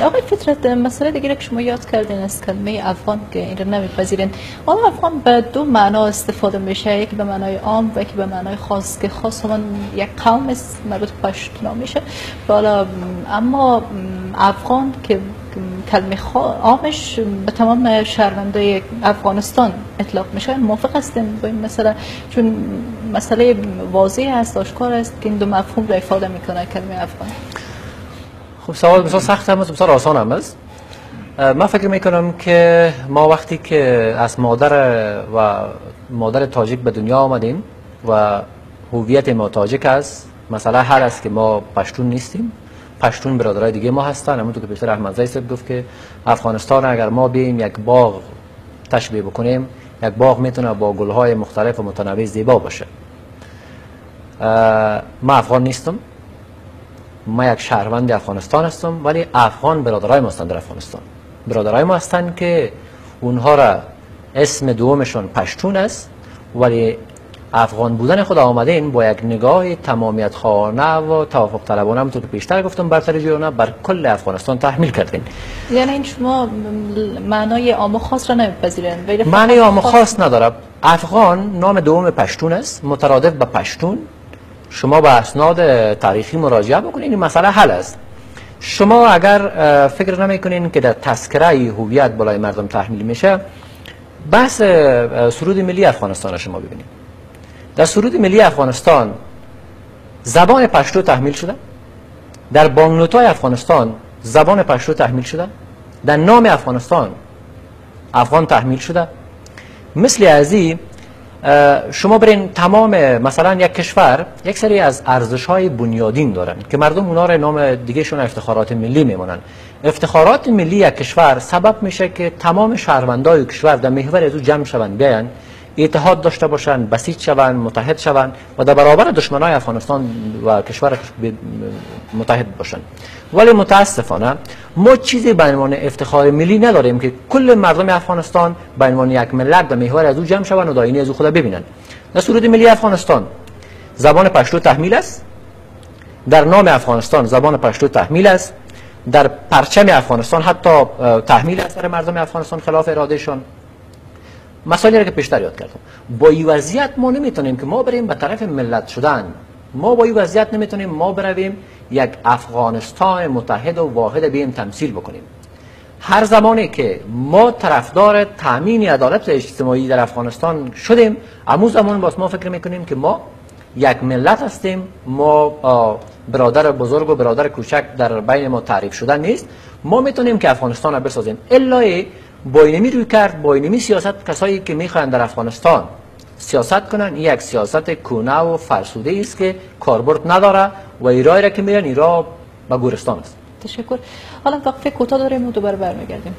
آقای فطرت، مسئله دیگه که شما یاد کردین از کلمه افغان که این رو نمیپذیرین. حالا افغان به دو معنا استفاده میشه، یکی به معنای عام و یکی به معنای خاص، که خاص همان یک قوم است مربوط به پشتونا میشه. حالا اما افغان که کلمه عامش به تمام شهروندای افغانستان اطلاق میشه، موافق هستیم با این مسئله؟ چون مسئله واضح است، آشکار است که این دو مفهوم را افاده میکنه کلمه افغان. خب سوال بسیار سخت هم است، بسیار آسان هم است. من فکر میکنم که ما وقتی که از مادر و مادر تاجیک به دنیا آمدیم و هویت ما تاجیک است، مسئله حل است که ما پشتون نیستیم. پشتون برادرای دیگه ما هستن. همونطور که پیشتر احمدزی صاحب گفت که افغانستان اگر ما بیم یک باغ تشبیه بکنیم، یک باغ میتونه با گلهای مختلف و متنوع زیبا باشه. ما افغان نیستم، ما یک شهروند افغانستان هستم، ولی افغان برادرای ما هستند در افغانستان. برادرای ما هستند که اونها را اسم دومشون پشتون است، ولی افغان بودن خود آمدین با یک نگاه تمامیت خواهانه و توافق طلبانه، همونطور که پیشتر گفتم، برتری جویانه بر کل افغانستان تحمیل کردین. یعنی این شما معنای عام و خاص را نمیپذیرین؟ معنای عام و خاص نداره. افغان نام دوم پشتون است، مترادف به پشتون. شما به اسناد تاریخی مراجعه بکنین، این مسئله حل است. شما اگر فکر نمیکنین که در تذکره هویت بالای مردم تحمیل میشه، بحث سرود ملی افغانستان را شما ببینید. در سرود ملی افغانستان زبان پشتو تحمیل شده، در بانکنوت‌های افغانستان زبان پشتو تحمیل شده، در نام افغانستان افغان تحمیل شده. مثل ازی شما برین تمام مثلا یک کشور یک سری از ارزش‌های بنیادین دارن که مردم اونا را نام دیگهشون افتخارات ملی میمونن. افتخارات ملی یک کشور سبب میشه که تمام شهروندای کشور در محور از او جمع شوند، بیان اتحاد داشته باشند، بسیج شوند، متحد شوند و در برابر دشمنای افغانستان و کشور متحد باشند. ولی متاسفانه ما چیزی به عنوان افتخار ملی نداریم که کل مردم افغانستان به عنوان یک ملت در محور از او جمع شوند و داینی از او خود ببینند. در سرود ملی افغانستان زبان پشتو تحمیل است، در نام افغانستان زبان پشتو تحمیل است، در پرچم افغانستان حتی تحمیل است در مردم افغانستان خلاف ارادهشان. مسائلی را که پیشتر یاد کردم. با این وضعیت ما نمیتونیم که ما بریم به طرف ملت شدن. ما با این وضعیت نمیتونیم ما برویم یک افغانستان متحد و واحد بیم تمثیل بکنیم. هر زمانی که ما طرفدار تامین عدالت اجتماعی در افغانستان شدیم، امو زمان باز ما فکر میکنیم که ما یک ملت هستیم، ما برادر بزرگ و برادر کوچک در بین ما تعریف شدن نیست، ما میتونیم که افغانستان را بسازیم. الا با اینمی روی کرد، با اینمی سیاست، کسایی که میخواهند در افغانستان سیاست کنن، این یک سیاست کونه و فرسوده است که کاربرد نداره و ایرایی را که میرن ایرا به گورستان است. تشکر. حالا وقفه کوتاه داریم و دوباره برمیگردیم.